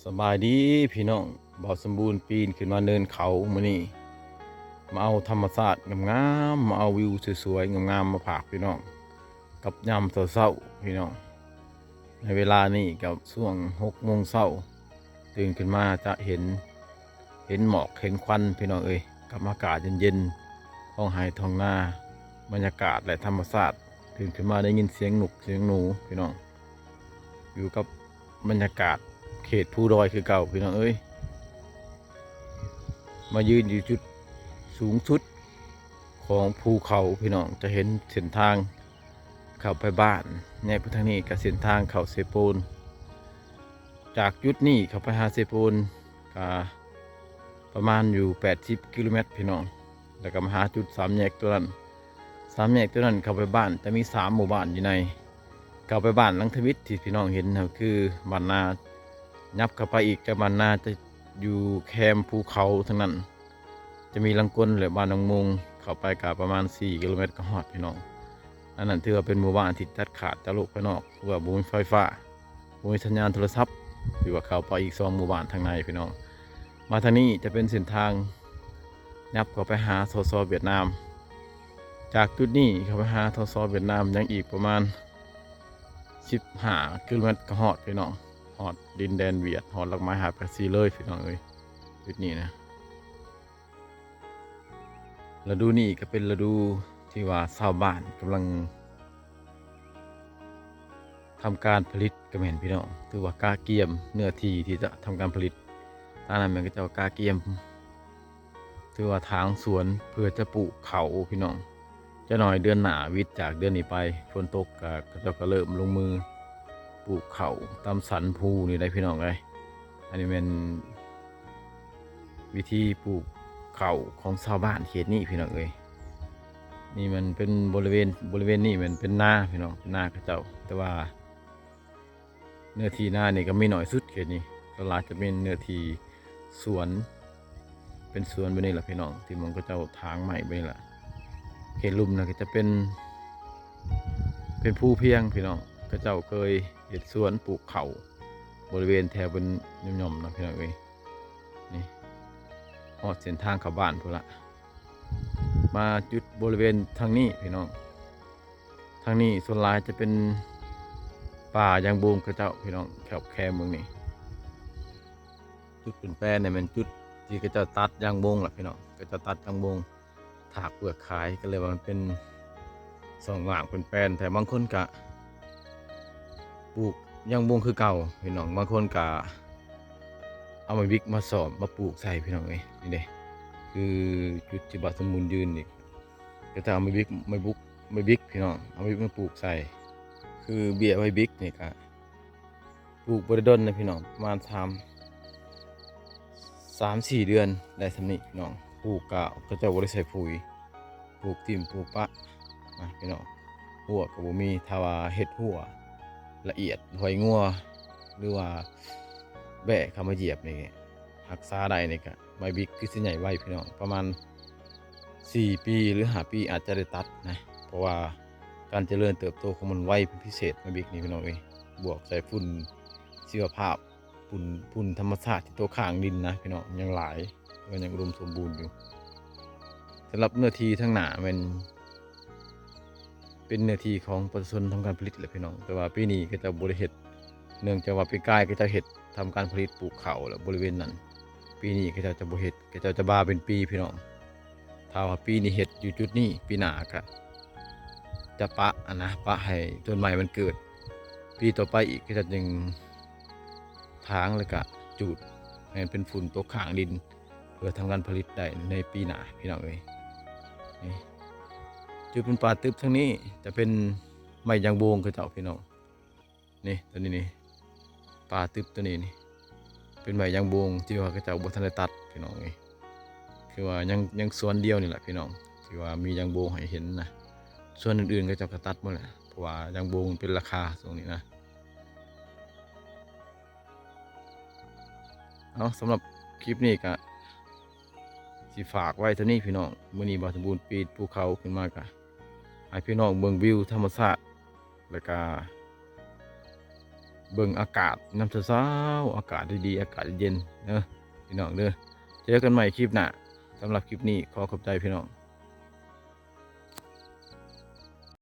ສະບາຍດີພີ່ນ້ອງ, ບ່າວສົມບູນປີນຂຶ້ນມາເນີນເຂົາມື້ນີ້ ມາເອົາທຳມະຊາດງາມໆ ມາເອົາວິວສວຍໆງາມໆມາຝາກພີ່ນ້ອງ ກັບຍາມເຊົ້າໆພີ່ນ້ອງ. ໃນເວລານີ້ກໍຊ່ວງຫົກໂມງເຊົ້າ ຕື່ນຂຶ້ນມາຈະເຫັນ ເຫັນໝອກເຫັນຄວັນພີ່ນ້ອງເອີຍ ກັບອາກາດເຢັນໆ ທ້ອງໄຮ່ທ້ອງນາ ບັນຍາກາດ ແລະ ທຳມະຊາດ. ຕື່ນຂຶ້ນມາໄດ້ຍິນສຽງນົກສຽງໜູພີ່ນ້ອງ. ຢູ່ກັບບັນຍາກາດເຂດພູດອຍຄືເກົ່າພີ່ນ້ອງເອີຍ. ມາຢືນຢູ່ຈຸດສູງສຸດຂອງພູເຂົາພີ່ນ້ອງ ຈະເຫັນເສັ້ນທາງເຂົ້າໄປບ້ານ, ແຍກໄປທາງນີ້ກໍເສັ້ນທາງເຂົ້າເຊໂປນ. ຈາກຈຸດນີ້ເຂົ້າໄປຫາເຊໂປນກໍປະມານຢູ່ແປດສິບກິໂລແມັດພີ່ນ້ອງ. ແລ້ວກໍມາຫາຈຸດສາມແຍກຕົວນັ້ນ. ສາມແຍກຕົວນັ້ນເຂົ້າໄປບ້ານ ຈະມີສາມໝູ່ບ້ານຢູ່ໃນ. ເຂົ້າໄປບ້ານຫຼັງທຳອິດທີ່ພີ່ນ້ອງເຫັນກໍຄືບ້ານນາ. ຫຍັບເຂົ້າໄປອີກຈາກບ້ານນາ ຈະຢູ່ແຄມພູເຂົາທາງນັ້ນ ຈະມີຫຼັງກົນ ແລະ ບ້ານໜອງມຸງ. ເຂົ້າໄປກໍປະມານສີ່ກິໂລແມັດກໍຮອດພີ່ນ້ອງ. ອັນນັ້ນຖືວ່າເປັນໝູ່ບ້ານທີ່ຕັດຂາດຈາກໂລກພາຍນອກ ຄືວ່າບໍ່ມີໄຟຟ້າ ບໍ່ມີສັນຍານໂທລະສັບ. ຖືວ່າເຂົ້າໄປອີກສອງໝູ່ບ້ານທາງໃນພີ່ນ້ອງ. ມາທາງນີ້ຈະເປັນເສັ້ນທາງຫຍັບເຂົ້າໄປຫາ ສສ ຫວຽດນາມ. ຈາກຈຸດນີ້ເຂົ້າໄປຫາ ສສ ຫວຽດນາມ ຍັງອີກປະມານສິບຫ້າກິໂລແມັດກໍຮອດພີ່ນ້ອງ, ຮອດດິນແດນຫວຽດ, ຮອດຫຼັກໄມ້ຫ້າແປດສີ່ເລີຍພີ່ນ້ອງເອີຍ. ຈຸດນີ້ນະ ລະດູນີ້ກໍເປັນລະດູທີ່ວ່າຊາວບ້ານກຳລັງທຳການຜະລິດກໍແມ່ນພີ່ນ້ອງ, ຖືວ່າກະກຽມເນື້ອທີ່ທີ່ຈະທຳການຜະລິດ. ທາງນັ້ນແມ່ນເຂົາເຈົ້າກະກຽມ ຖືວ່າຖາງສວນເພື່ອຈະປູກເຂົ້າພີ່ນ້ອງ. ຈັກໜ້ອຍເດືອນໜ້າ ວິດຈາກເດືອນນີ້ໄປ ຝົນຕົກກໍ ເຂົາເຈົ້າກໍເລີ່ມລົງມືປູກເຂົ້າຕາມສັນພູນີ້ໄດ໋ພີ່ນ້ອງເອີຍ. ອັນນີ້ແມ່ນວິທີປູກເຂົ້າຂອງຊາວບ້ານເຂດນີ້ພີ່ນ້ອງເອີຍ. ນີ້ມັນເປັນບໍລິເວນ ບໍລິເວນນີ້ແມ່ນເປັນນາພີ່ນ້ອງ, ເປັນນາເຂົາເຈົ້າ, ແຕ່ວ່າ ເນື້ອທີ່ນານີ້ກໍມີໜ້ອຍສຸດເຂດນີ້. ສ່ວນຫຼາຍຈະເປັນເນື້ອທີ່ສວນ ເປັນສວນແບບນີ້ລະພີ່ນ້ອງ, ທີ່ມັນເຂົາເຈົ້າຖາງໄມ້ແບບນີ້ລະ. ເຂດລຸ່ມນະກໍຈະເປັນ ເປັນພູພຽງພີ່ນ້ອງ, ເຂົາເຈົ້າເຄີຍເຮັດສວນປູກເຂົ້າບໍລິເວນແຖວເປັນຫຍ່ອມໆນະພີ່ນ້ອງເອີຍ. ນີ້ຮອດເສັ້ນທາງເຂົ້າບ້ານພຸ້ນລະ. ມາຈຸດບໍລິເວນທາງນີ້ພີ່ນ້ອງ, ທາງນີ້ສ່ວນຫຼາຍຈະເປັນປ່າຢາງບົງເຂົາເຈົ້າພີ່ນ້ອງ. ແຄບແຄມເບິ່ງນີ້ ຈຸດເປັນແປນນີ້ແມ່ນຈຸດທີ່ເຂົາເຈົ້າຕັດຢາງບົງລະພີ່ນ້ອງ, ເຂົາເຈົ້າຕັດຢາງບົງຖາກເປືອກຂາຍ ກໍເລີຍວ່າມັນເປັນຊ່ອງວ່າງເປັນແປນ. ແຕ່ບາງຄົນກະ ປູກຢາງບົງຄືເກົ່າພີ່ນ້ອງ, ບາງຄົນກະເອົາໄມ້ບິກມາສອມມາປູກໃສ່ພີ່ນ້ອງເອີຍ. ນີ້ເດ້ ຄືຈຸດທີ່ບ່າວສົມບູນຢືນນີ້ ກໍຈະເອົາໄມ້ບິກ ໄມ້ບຸກ ໄມ້ບິກພີ່ນ້ອງ, ເອົາໄມ້ບິກມາປູກໃສ່ ຄືເບ້ຍໄມ້ບິກນີ້ກະ ປູກບໍ່ໄດ້ດົນນະພີ່ນ້ອງ, ປະມານສາມ ສາມສີ່ເດືອນໄດ້ສ່ຳນີ້ພີ່ນ້ອງ. ປູກກະເຂົາເຈົ້າບໍ່ໄດ້ໃສ່ປຸ໋ຍ, ປູກຖິ້ມປູກປະນະພີ່ນ້ອງ. ຮົ້ວກໍບໍ່ມີ, ຖ້າວ່າເຮັດຮົ້ວລະອຽດ ຫ້ອຍງົວ ຫຼືວ່າແບ້ເຂົ້າມາຢຽບນີ້ ຮັກສາໄດ້ນີ້ກະ ໄມ້ບິກຄືຊິໃຫຍ່ໄວພີ່ນ້ອງ, ປະມານສີ່ປີ ຫຼື ຫ້າປີ ອາດຈະໄດ້ຕັດນະ, ເພາະວ່າການຈະເລີນເຕີບໂຕຂອງມັນໄວເປັນພິເສດ ໄມ້ບິກນີ້ພີ່ນ້ອງເອີຍ. ບວກໃສ່ຝຸ່ນຊີວະພາບ ຝຸ່ນ ຝຸ່ນທຳມະຊາດທີ່ຕົກຄ້າງດິນນະພີ່ນ້ອງ ຍັງຫຼາຍ ແລະ ຍັງອຸດົມສົມບູນຢູ່. ສຳລັບເນື້ອທີ່ທາງໜ້າແມ່ນ ເປັນເນື້ອທີ່ຂອງປະຊາຊົນທຳການຜະລິດແຫຼະພີ່ນ້ອງ, ແຕ່ວ່າປີນີ້ເຂົາເຈົ້າບໍ່ໄດ້ເຮັດ ເນື່ອງຈາກວ່າປີກາຍເຂົາເຈົ້າເຮັດ ທຳການຜະລິດປູກເຂົ້າແລ້ວບໍລິເວນນັ້ນ. ປີນີ້ເຂົາເຈົ້າຈະບໍ່ເຮັດ, ເຂົາເຈົ້າຈະບາເປັນປີພີ່ນ້ອງ. ຖ້າວ່າປີນີ້ເຮັດຢູ່ຈຸດນີ້ ປີໜ້າກະຈະປະຫັ້ນນະ, ປະໃຫ້ຕົ້ນໄມ້ມັນເກີດ, ປີຕໍ່ໄປອີກເຂົາເຈົ້າຈຶ່ງຖາງ ແລ້ວກະຈູດໃຫ້ມັນເປັນຝຸ່ນຕົກຄ້າງດິນ ເພື່ອທຳການຜະລິດໄດ້ໃນປີໜ້າພີ່ນ້ອງເອີຍ. ນີ້ ຈຸດເປັນປ່າຕຶບທາງນີ້ຈະເປັນໄມ້ຢາງບົງເຂົາເຈົ້າພີ່ນ້ອງ. ນີ້ ຕົວນີ້ນີ້ ປ່າຕຶບຕົວນີ້ນີ້ ເປັນໄມ້ຢາງບົງທີ່ວ່າເຂົາເຈົ້າບໍ່ທັນໄດ້ຕັດພີ່ນ້ອງເອີຍ. ຄືວ່າຍັງ ຍັງສວນດຽວນີ້ແຫຼະພີ່ນ້ອງ ທີ່ວ່າມີຢາງບົງໃຫ້ເຫັນນະ, ສວນອື່ນໆເຂົາເຈົ້າກໍຕັດໝົດແຫຼະ ເພາະວ່າຢາງບົງເປັນລາຄາຊ່ວງນີ້ນະ. ເອົາ ສຳລັບຄລິບນີ້ກະຊິຝາກໄວ້ເທົ່ານີ້ພີ່ນ້ອງ. ມື້ນີ້ບ່າວສົມບູນປີນພູເຂົາຂຶ້ນມາ ກະໃຫ້ພີ່ນ້ອງເບິ່ງວິວທຳມະຊາດ ແລ້ວກະ ເບິ່ງອາກາດຍາມເຊົ້າໆ ອາກາດດີໆ ອາກາດເຢັນເດີພີ່ນ້ອງເດີ. ເຈີກັນໃໝ່ຄລິບໜ້າ. ສຳລັບຄລິບນີ້ຂໍຂອບໃຈພີ່ນ້ອງ.